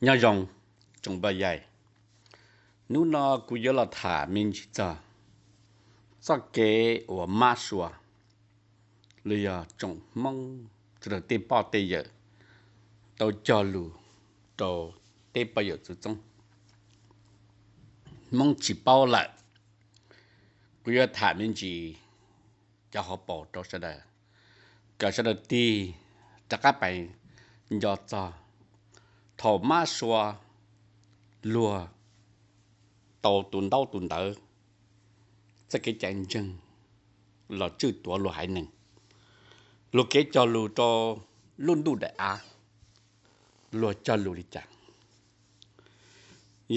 Nyob zoo tsoom poj yais, hnub no kuv yuav los tham me ntsis txog txoj kev uas mab sua los yog tsoom Hmoob sawv daws tej poj tej yawm tau cog lus rau tej poj yawm txwv txoob. Hmoob tsis paub lawm, kuv yuav tham me ntsis cov hauv paus rau sawv daws, kom sawv daws tig rov qab pais nco txog thaum mab sua luag tau tus ntaub tus ntawv, txoj kev cai ntseeg los tswj tuav luag haiv neeg, luag kev cog lus rau lub ntuj daim av, luag cog lus li cas.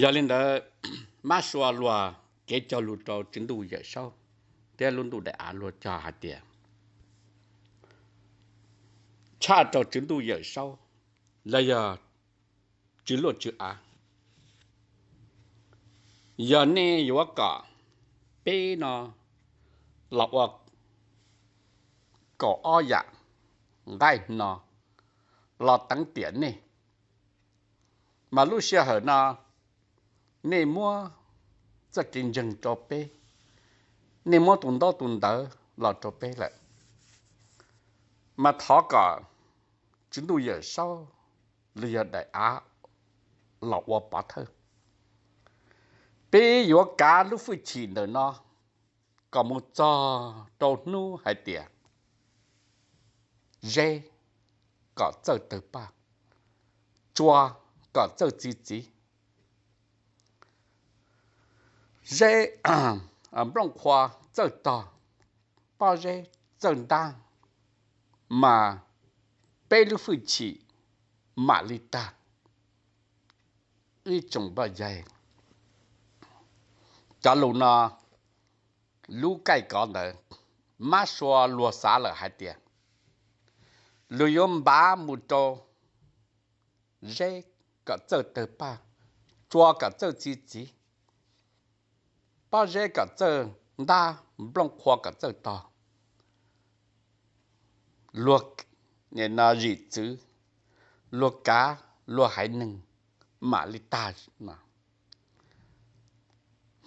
Yog li ntawd, mab sua luag kev cog lus rau Tswv Ntuj Yawm Saub thiab lub ntuj daim av luag cog hais tias, tshaj rau Tswv Ntuj Yawm Saub los yog Tswv Luaj Tswv Av, yog nej yuav kom peb no los ua kaum ob yam nqaij no los teev tiam nej, mas lub sij hawm no nej muab txoj kev ntseeg rau peb, nej muab tus ntaub tus ntawv los rau peb lawm, mas thov kom Tswv Ntuj Yawm Saub los yog daim av los ua pov thawj. Peb yuav kav lub hwj chim ntawm no kom mus txog rau hnub hais tias zeb kom txawj tawg paj, tsua kom txawj txi txiv, zeb, nplooj qhuav txawj tog, pob zeb txawj ntab, mas peb lub hwj chim mam li tag. Ib tsoom poj yais, cov lus no lub kaij kov ntawd, mab sua luag xav lawm hais tias luag yuav npav mus rau zeb kom txawj tawg paj, tsua kom txawj txi txiv, pob zeb kom txawj ntab, nplooj qhuav kom txawj tog, luag zim txwv, luag kav luag haiv neeg mam li tag no.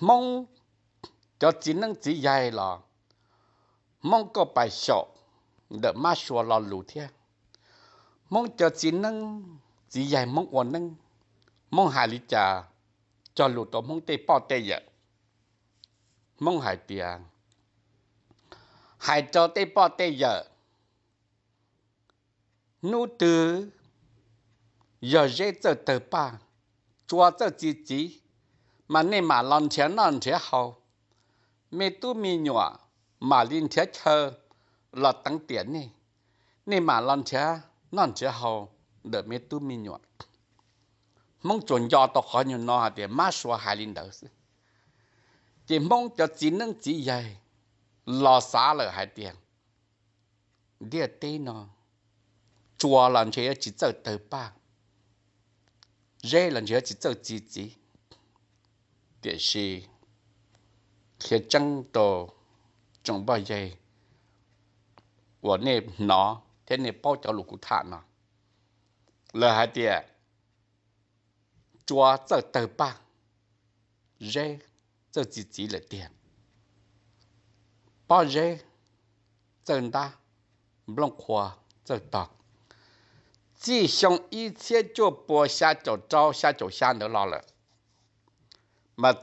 Hmoob cov txiv neeb txiv yaig los Hmoob kuj pais xyaum ntawm mab sua lo lus thiab. Hmoob cov txiv neeb txiv yaig Hmoob ua neeb, Hmoob hais li cas cog lus rau Hmoob tej poj tej yawm? Hmoob hais tias, hais rau tej poj tej yawm, hnub twg yog zeb txawj tawg paj, tsua txawj txi txiv, mas nej mam los nrhiav noj nrhiav haus, me tub me nyuam mam li nrhiav chaw los teev tiam nej, nej mam los nrhiav noj nrhiav haus ntawm me tub me nyuam. Hmoob tsuas nco tau qhov nyuag no hais tias mab sua hais li ntawd xwb. Ces Hmoob cov txiv neeb txiv yaig los xav lawm hais tias, ntiaj teb no tsua los ntshe yuav tsis txawj tawg paj, zeb los ntshe yuav tsis txawj txi txiv. Tiam sis qhia tseeb rau tsoom poj yawg uas nej hnov thiab nej paub cov lus kuv tham no, lawv hais tias tsua txawj tawg paj, zeb txawj txi txiv lawm tiag. Pob zeb txawj ntab, nplooj qhuav txawj tog. Txij xyoo ib txhiab cuaj pua xya caum rau xya caum xya ntawd los lawm, mas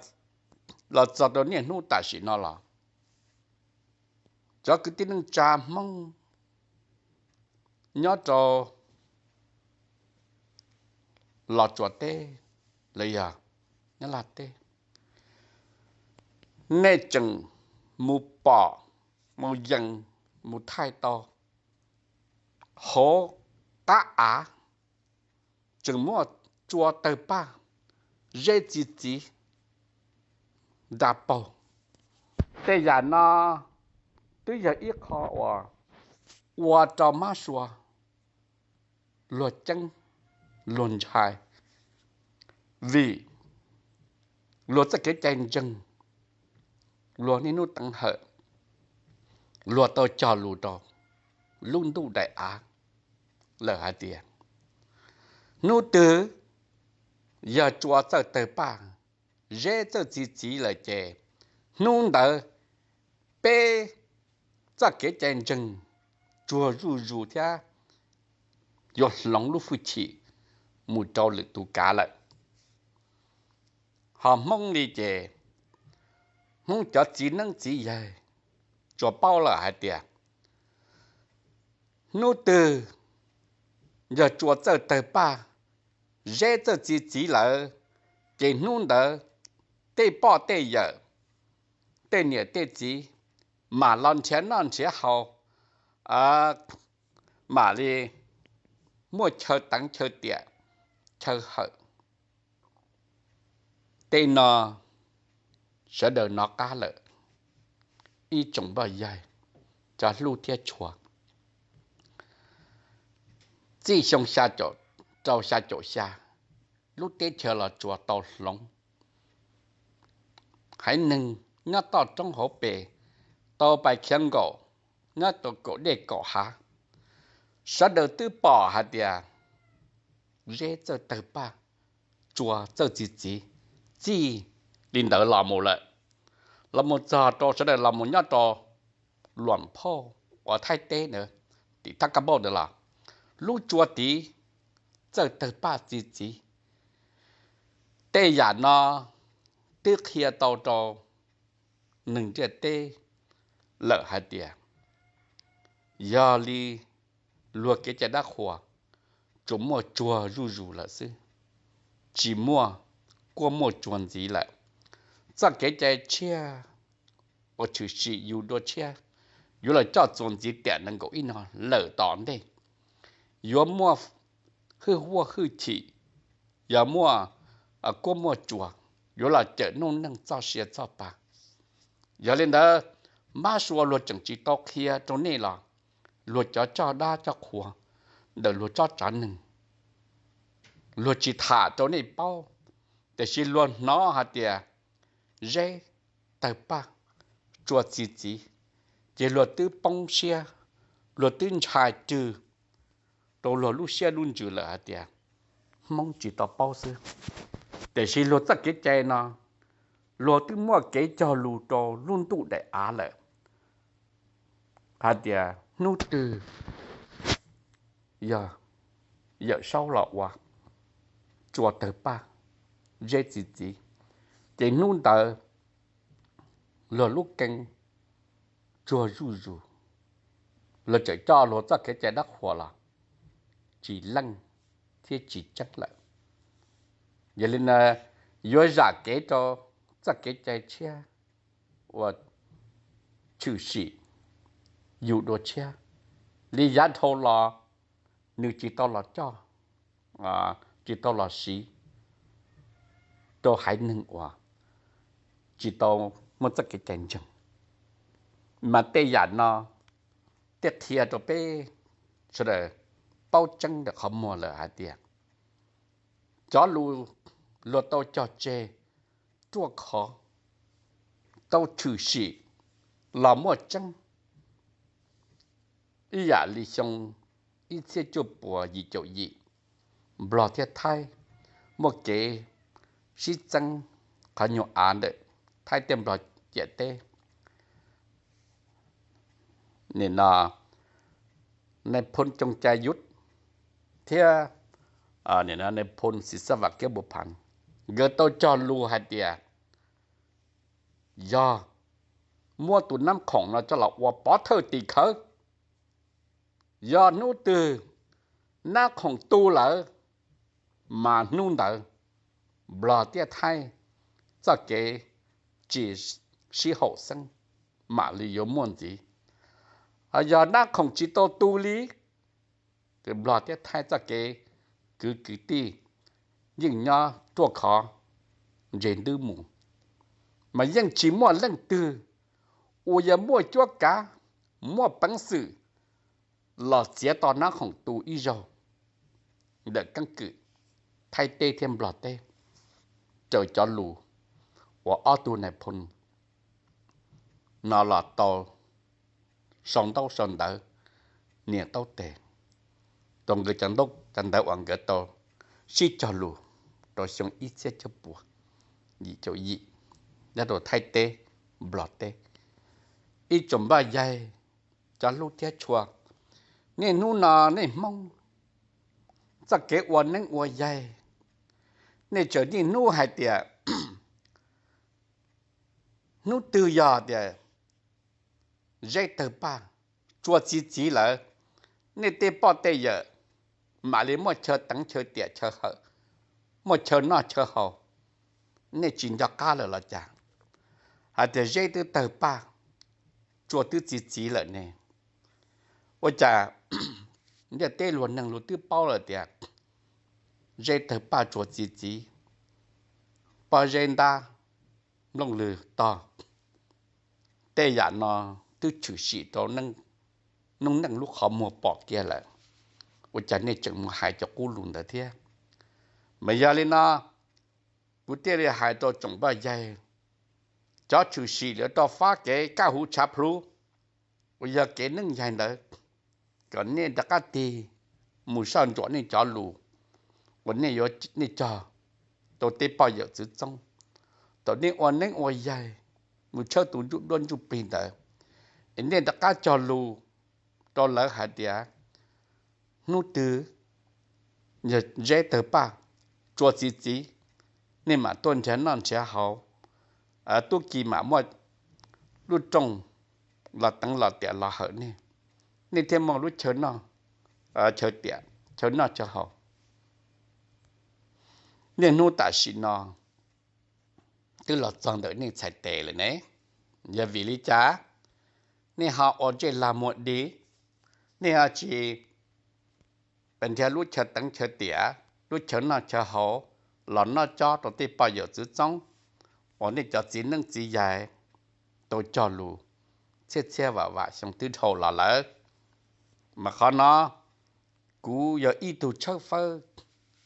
los txog rau niaj hnub tam sim no los, cov kwv tij neej tsa Hmoob nyob rau Los Tsuas teb los yog Nyab Laj teb, nej tseem mus pom, mus yees, mus thaij tau hauv qab av tseem muaj tsua tawg paj, zeb txi txiv nra paug. Tej yam no twb yog ib qho uas ua rau mab sua luag ceeb luag ntshai, vim luag txoj kev cai ntseeg, luag niaj hnub teev hawm, luag tau cog lus rau lub ntuj daim av lawm hais tias, hnub twg yog tsua txawj tawg paj, zeb txawj txi txiv lawm ces hnub ntawd peb txoj kev cai ntseeg tsuag zuj zus thiab yuav hloov lub hwj chim mus rau lwm tus kav lawm. Ho Hmoob li ces Hmoob cov txiv neeb txiv yaig tsuas paub lawm hais tias hnub twg yog tsua txawj tawg paj, zeb txawj txi txiv lawm, ces hnub ntawd tej poj tej yawm, tej niam tej txiv mam los nrhiav noj nrhiav haus, mam li muaj chaw teev chaw tiam, chaw hawm. Tej no sawv daws nov qab lawm, ib tsoom poj yaig, cov hlub thiab tshua. Txij xyoo rau xya caum xya, lub teb chaws los tsuas tau hloov, haiv neeg nyob toj roob hauv pes tau pais khiav nkaum nyob tau kaum dej kaum hav. Sawv daws twb pom hais tias zeb txawj tawg paj, tsua txawj txi txiv, txij li ntawd los mus lawm, los mus txog rau sawv daws los mus nyob rau Luam Phauj uas Thaib teb ntawd, tim Thab Kab Npauj ntawd los lub tsua tid txawj tawg paj txi txiv. Tej yam no twb qhia tau rau neeg ntiaj teb lawm hais tias yog li luag kev cai dab qhuas tsuas muaj tsuag zuj zus lawm xwb, tsis muaj kuaj muaj tsuag ntxiv lawm. Txoj kev cai tshiab uas tshwm sim yug dua tshiab yuav los coj txuas ntxiv tiam nees nkaum ib no lawm tom ntej, yuav muaj hwj huaj hwj chim, yog muaj kuaj muaj tsuag, yuav los cawm nuj neej txoj sia txoj pa. Yog li ntawd, mab sua luag tseem tsis tau qhia rau nej los luag cov coj dab coj qhua ntawm luag tsob tsav neeg, luag tsis tham rau nej paub, tiam sis luag hnov hais tias zeb tawg paj, tsua txi txiv, ces luag twb poob siab, luag twb ntshai rwg rau luag lub siab lub ntsws lawm hais tias Hmoob tsis tau paub xwb. Tiam sis luag txoj kev cai no luag twb muaj kev cog lus rau lub ntuj daim av lawm hais tias hnub twg yog Yawm Saub los ua tsua tawg paj, zeb txi txiv, ces hnub ntawd luag lub keeb tsuag zuj zus, luag tseem coj luag txoj kev cai dab qhuas los tsis leej thiab tsis tseeb lawm. Yog li ntawd, yuav zam kev rau txoj kev cai tshiab uas tshwm sim yug dua tshiab li yav dhau los nws tsis tau los coj, tsis tau los siv rau haiv neeg uas tsis tau muaj txoj kev cai ntseeg. Mas tej yam no thiaj qhia rau peb sawv daws paub tseeb ntawm qhov muag lawm hais tias cov lus luag tau cog tseg ruaj khov, tau tshwm sim los muaj tseeb. Ib yam li xyoo ib txhiab cuaj puas yim caum yim, Nplog thiab Thaib muaj kev sib txeeb qhov nyuag av ntawm Thaib thiab Nplog ciam teb. Nim no nais phoo Coos Cai Yuv thiab nais phoo Xis Xab Vam Kiab Npua Phav, nkawd tau cog lus hais tias yog muab tus nab khoom no coj los ua pov thawj tim khawv, yog hnub twg nab khoom tu lawm, mas hnub ntawd Nplog thiab Thaib txoj kev tsis sib haum xeeb mam li yuav muaj ntxiv. Yog nab khoom tsis tau tu li, Nplog thiab Thaib txoj kev kwv kwv tij yeej nyob ruaj khov ntseg ntub mus, mas yeej tsis muaj leej twg uas yog muaj cuab kav, muaj peev xwm los txiav tau nab khoom tu ib zaug ntawm keeb kwm Thaib teb thiab Nplog teb. Raws cov lus uas ob tug nais phoo no los tau sau ntaub sau ntawv nias taub tes rau nkawd cov ntaub cov ntawv uas nkawd tau sib cog lus rau xyoo ib txhiab cuaj puas yim caum yim nyob rau Thaib teb, Nplog teb. Ib tsoom npaj yaig cov hlub thiab tshua, niaj hnub no nej Hmoob txoj kev ua neeb ua yaig, nej tseem niaj hnub hais tias hnub twg yog tias Zeb tawg paj, tsua txi txiv lawm, nej tej poj tej yawm mam li muaj chaw teev chaw tiam chaw hawm, muaj chaw noj chaw haus, nej tsis nco qab lawm los cas? Hais tias Zeb twb tawg paj, tsua twb txi txiv lawm ne, ua cas ntiaj teb luag neeg luag twb paub lawm tias Zeb tawg paj tsua txi txiv, pob zeb ntab, nplooj lwg tog, tej yam no twb tshwm sim rau noob neej lub qhov muag pom kiag lawm, ua cas nej tseem mus hais cov qub lus ntawd thiab? Mas yog li no, kuv thiaj li hais rau tsoom npaj yaig, cov tshwm sim lawv rau fab kev kaj huv tshav plhuav uas yog kev neeb yaig ntawd, kom nej rov qab tig mus soj ntsuam nej cov lus uas nej yuav nej cog rau tej poj yawm txwv txoob. Thaum nej ua neeb ua yaig mus tshawb tus ntsuj duab ntsuj plig ntawd, es nej rov qab cog lus rau lawv hais tias hnub twg yog Zeb tawg paj, tsua txi txiv, nej mam tuaj nrhiav noj nrhiav haus, tub ki mam muaj lub rooj los teev los tiam los hawm nej, nej thiaj muaj lub chaw noj, chaw tiam, chaw noj chaw haus. Niaj hnub tam sim no twb los txog ntawm nej txhais tes lawm ne, yog vim li cas nej ho ua ntsej lag muag dig, nej ho tsis nrhiav lub chaw teev chaw tiam, lub chaw noj chaw haus los noj cob rau tej poj yawm txwv txoob uas nej cov txiv neeb txiv yaig tau cog lus txhiab txhiab vam vam xyoo twb dhau los lawm? Mas qhov no kuv yog ib tug tshawb fawb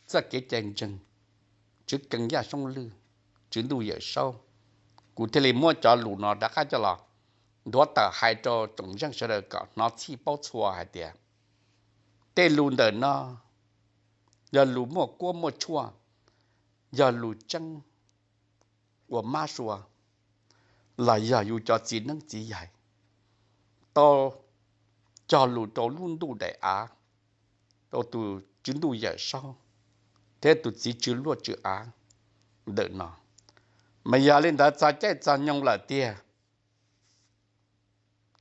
txoj kev cai ntseeg Tswv Keej Yaj Soob Lwj, Tswv Ntuj Yawm Saub, kuv thiaj li muab cov lus no rov qab coj los nthuav tawm hais rau tsoom ntseeg sawv daws kom hnov txhij paub txhua hais tias tej lus ntawm no yog lus muaj kuab muaj tshuaj, yog lus tseeb uas mab sua, los yog yus cov txiv neeb txiv yaig tau cog lus rau lub ntuj daim av, rau tus Tswv Ntuj Yawm Saub thiab tus txiv tswv luaj tswv av ntawm no. Mas yog li ntawd txog caij txog nyoog lawm tiag,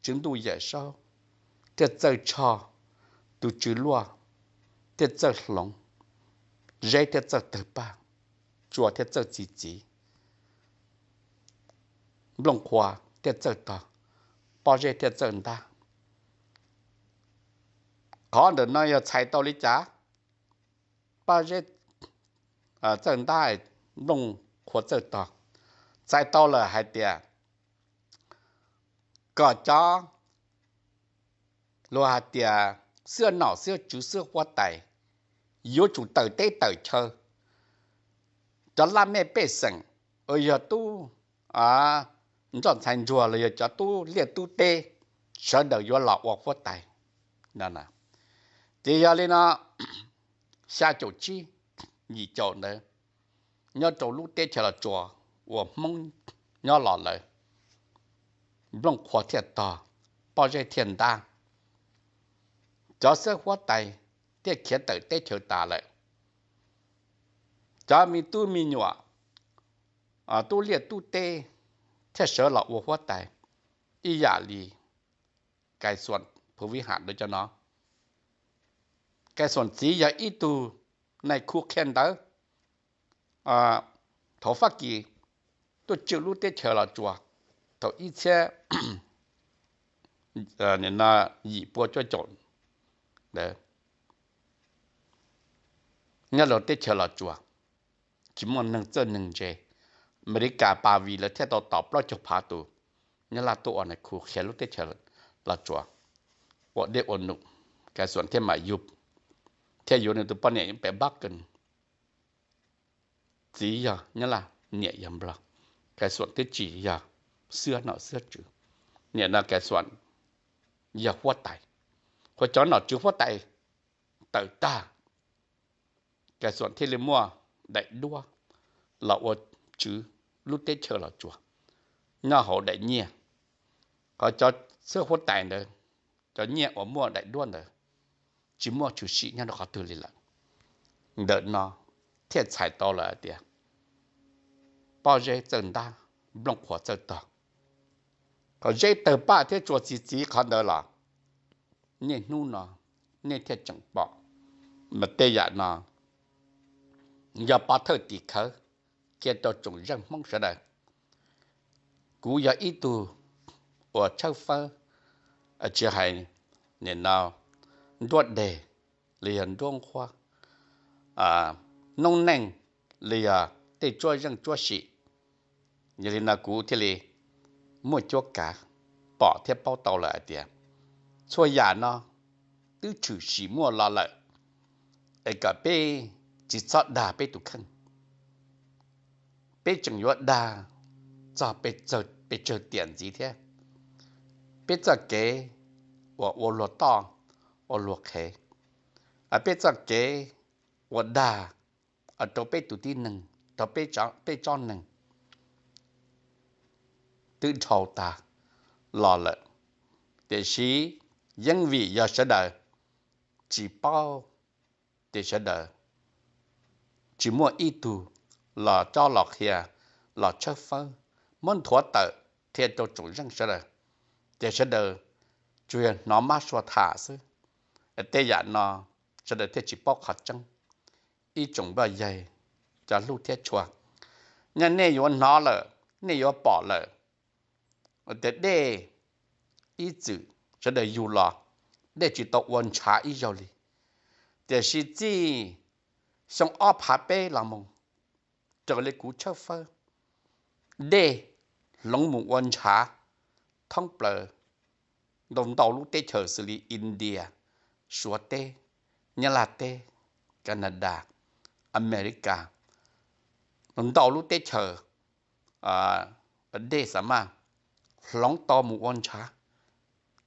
Tswv Ntuj Yawm Saub thiaj txawj tshoj, tus tswv luaj thiaj txawj hloov, Zeb thiaj txawj tawg paj, tsua thiaj txawj txi txiv, nplooj qhuav thiaj txawj tog, pob zeb thiaj txawj ntab. Qhov ntawm no yog txhais tau li cas? Pob zeb txawj ntab, nplooj qhuav txawj tog, txhais tau lawm hais tias kom cov luag hais tias xwb nom xwb tswv xwb huab tais yuav tsum tawm teb tawm chaw. Cov laj mej pej xeem uas yog tub nroj ntxhais ntsuag los yog cov tub liaj tub teb sawv daws yuav los ua huab tais. Ces yog li no, xya caum tsib yim caum ntawd, nyob rau lub teb chaws Los Tsuas uas Hmoob nyob los lawm, nplooj qhuav thiaj tog, pob zeb thiaj ntab, cov xwb huab tais thiaj khiav tawm teb chaws tas lawm. Cov me tub me nyuam tub liaj tub teb thiaj sawv los ua huab tais ib yam li Kais Xuam Phuv Vib Ham cov no. Kais Xuam txiv yog ib tug nais khu qhia ntawv thaum Fab Kis tuaj tswj lub teb chaws Los Tsuas thaum ib txhiab yim pua cuaj caum ntawd, nyob rau teb chaws Los Tsuas tsis muaj neeg txawj neeg ntse. Amelikas pas vim lawv thiaj tau tom plaub caug phav tus Nyab Laj tuaj ua nais khu qhia lub teb chaws Los Tsuas ua dej ua num. Kais Xuam thiaj mam yug, thiaj yuav nws tus poj niam pem Npab Kees. Txiv yog Nyab Laj, niam yog Nplog. Kais Xuam twb tsis yog xwb nom xwb tswv, niam no Kais Xuam yog huab tais. Ua cov nom tswv huab tais tawm tag, Kais Xuam thiaj li muaj daim duab los ua tswv lub teb chaws los tsuas nyob hauv daim nyiaj. Qhov cov xwb huab tais ntawd, cov nyiaj uas muaj daim duab ntawd tsis muaj tshwm sim nyob rau qhov twg li lawm. Ntawm no thiaj txhais tau lawm hais tias pob zeb txawj ntab, nplooj qhuav txawj tog. Qhov zeb tawg paj thiab tsuas txi txiv qhov ntawd los niaj hnub no nej thiaj tseem pom. Mas tej yam no yog pov thawj tim khawv qhia rau tsoom zeej Hmoob sawv daws. Kuv yog ib tug uas tshawb fawb, tsis hais nim no nruab deg los yog nruab nqhuab, noob neej los yog tej tsuab zeej tsuab sim. Yog li no kuv thiaj li muaj cuab kav pom thiab paub tau lawm hais tias txhua yam no twb tshwm sim muaj los lawm, es kom peb tsis txhob dag peb tus kheej. Peb tseem yuav dag txog pes tsawg tiam ntxiv thiab. Peb txoj kev uas ua luag toj ua luag qhev, peb txoj kev ua dag rau peb tus tib neeg, rau peb tsob neeg twb dhau tas los lawm. Tiam sis yeej vim yog sawv daws tsis paub, ces sawv daws tsis muaj ib tug los cob los qhia, los tshawb fawb, muab nthuav tawm qhia rau tsoom zeej sawv daws, ces sawv daws tsuas yog hnov mab sua tham xwb. Tej yam no sawv daws thiaj tsis paub qhov tseeb. Ib tsoom npoj yaig cov hlub thiab tshua, nyaj nej yuav hnov lawm, nej yuav pom lawm, tias dej ib txwm sawv daws yug los, dej tsis tau ua ntshav ib zaug li. Tiam sis txij xyoo ob phav peb los mus, raws li kuv tshawb fawb, dej hloov mus ua ntshav thoob plaws ntau ntau lub teb chaws xws li India, Suav teb, Nyab Laj teb, Canada, America, ntau lub teb chaws dej xa maj hloov tau mus ua ntshav.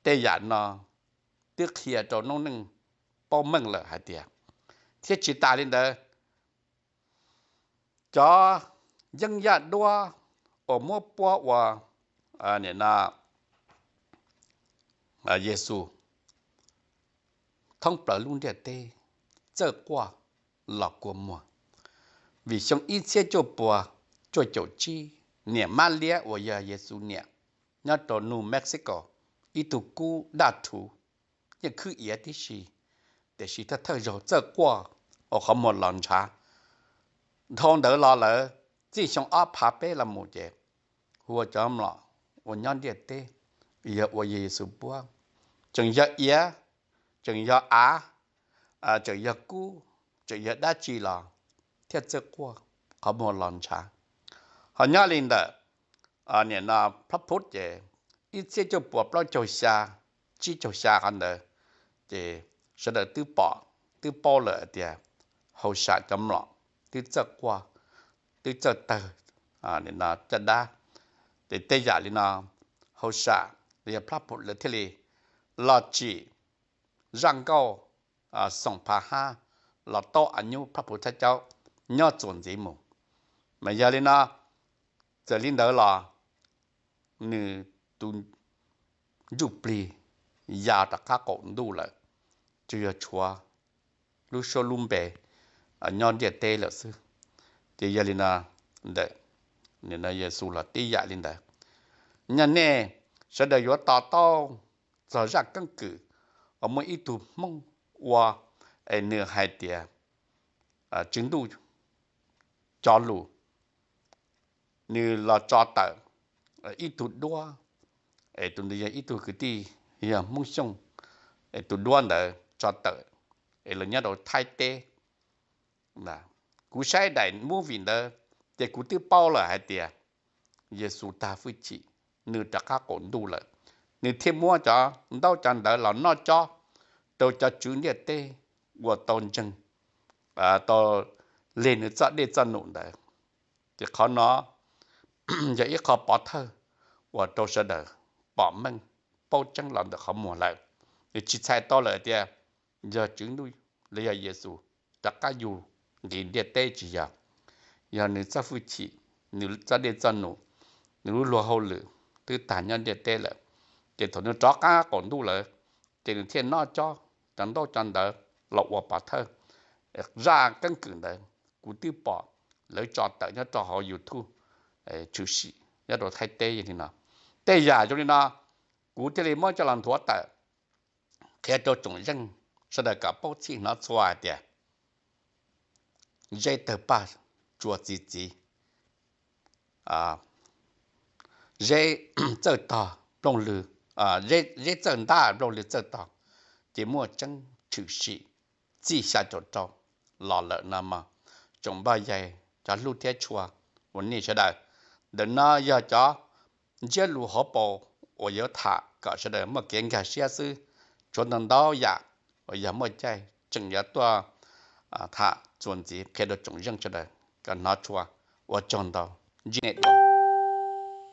Tej yam no twb qhia rau noob neej paub meej lawm hais tias, thiab tsis tas li ntawd, cov yeeb yaj duab uas muab puab ua Yexus thoob plaws lub ntiaj teb txawj quaj los kua muag, vim xyoo ib txhiab cuaj puas cuaj caum tsib, niam Mab Liab uas yog Yexus niam nyob rau New Mexico, ib tug kub daj rhuv, yeej khwb iav tib si, tiam sis thawj thawj zaug txawj quaj ua qhov muag los ntshav. Dhau ntawd los lawm, txij xyoo ob phav peb los mus ces hu ua cov mlom uas nyob ntiaj teb, yog ua Yexus puab, tseem yog iav, tseem yog av, tseem yog kub, tseem yog dab tsi los thiaj txawj quaj qhov muag los ntshav. Ho nyob li ntawm nim no Phab Phub ces ib txhiab cuaj puas plaub caug xya, tsib caug xya qhov ntawd, ces sawv daws twb pom twb paub lawm tias hauj sam cov mlom twb txawj quaj, twb txawj tawg caj dab. Ces tej yam li no hauj sam los yog Phab Phub lawv thiaj li los tsim zaj nkauj xoom phav hab los taub av nyub Phab Phub Thab Caub nyob txuas ntxiv mus. Mas yog li no, txawm li ntawd los nws tus ntsuj plig ya rov qab qaum ntuj lawm, tsuas yog tshuav lub suab lub npe nyob ntiaj teb lawm xwb. Ces yog li no, ntawm Yexus los tib yam li ntawd. Nyaj nej sawv daws yuav to taub txog zaj keeb kwm uas muaj ib tug Hmoob ua, es nws hais tias Tswv Ntuj cov lus, nws los tso tawm ib tug duab, es tus ntawd yog ib tug kwv tij yog Hmoob Xyooj, es tus duab ntawd tso tawm es los nyob rau Thaib teb. Kuv saib daim movie ntawd ces kuv twb paub lawm hais tias Yexus tag hwj chim, nws rov qab qaum ntuj lawm, nws thiaj muab cov ntaub cov ntawv los noj cob rau cov tswv ntiaj teb uas tau ntseeg, tau leg nws txoj dej txoj num ntawd. Ces qhov no yog ib qho pov thawj uas rau sawv daws pom meej paub tseeb los ntawm qhov muag lawm. Nws tsis txhais tau lawm tias yog Tswv Ntuj los yog Yexus rov qab yug nqis ntiaj teb, tsis yog. yog nws txoj hwj chim, nws txoj dej txoj num, nws lub luag hauj lwm twb tag nyob ntiaj teb lawm. Ces thaum nws rov qab qaum ntuj lawm, ces nws thiaj noj cob cov ntaub cov ntawv los ua pov thawj. Zaj keeb kwm ntawd kuv twb pom lawv tso tawm nyob rau hauv YouTube tshwm sim nyob rau Thaib teb li no. Tej yam zoo li no kuv thiaj li muab coj los nthuav tawm qhia rau tsoom zeej sawv daws kom paub txhij hnov txhua hais tias zeb tawg paj tsua txi txiv, zeb txawj tog, zeb txawj ntab nplooj lwg txawj tog, ces muaj tseeb tshwm sim txij xya caum rau los lawm no mog. Tsoom npawg yaig cov hlub thiab tshua uas nej sawv daws, ntawm no yog cov ntsiab lus hauv paus uas yuav tham kom sawv daws muaj kev nkag siab xwb. Tshuav ntau ntau yam uas yog muaj caij tseem yuav tuaj tham txuas ntxiv qhia rau tsoom zeej sawv daws kom hnov tshua. Ua tsaug ntau, ntsib nej dua.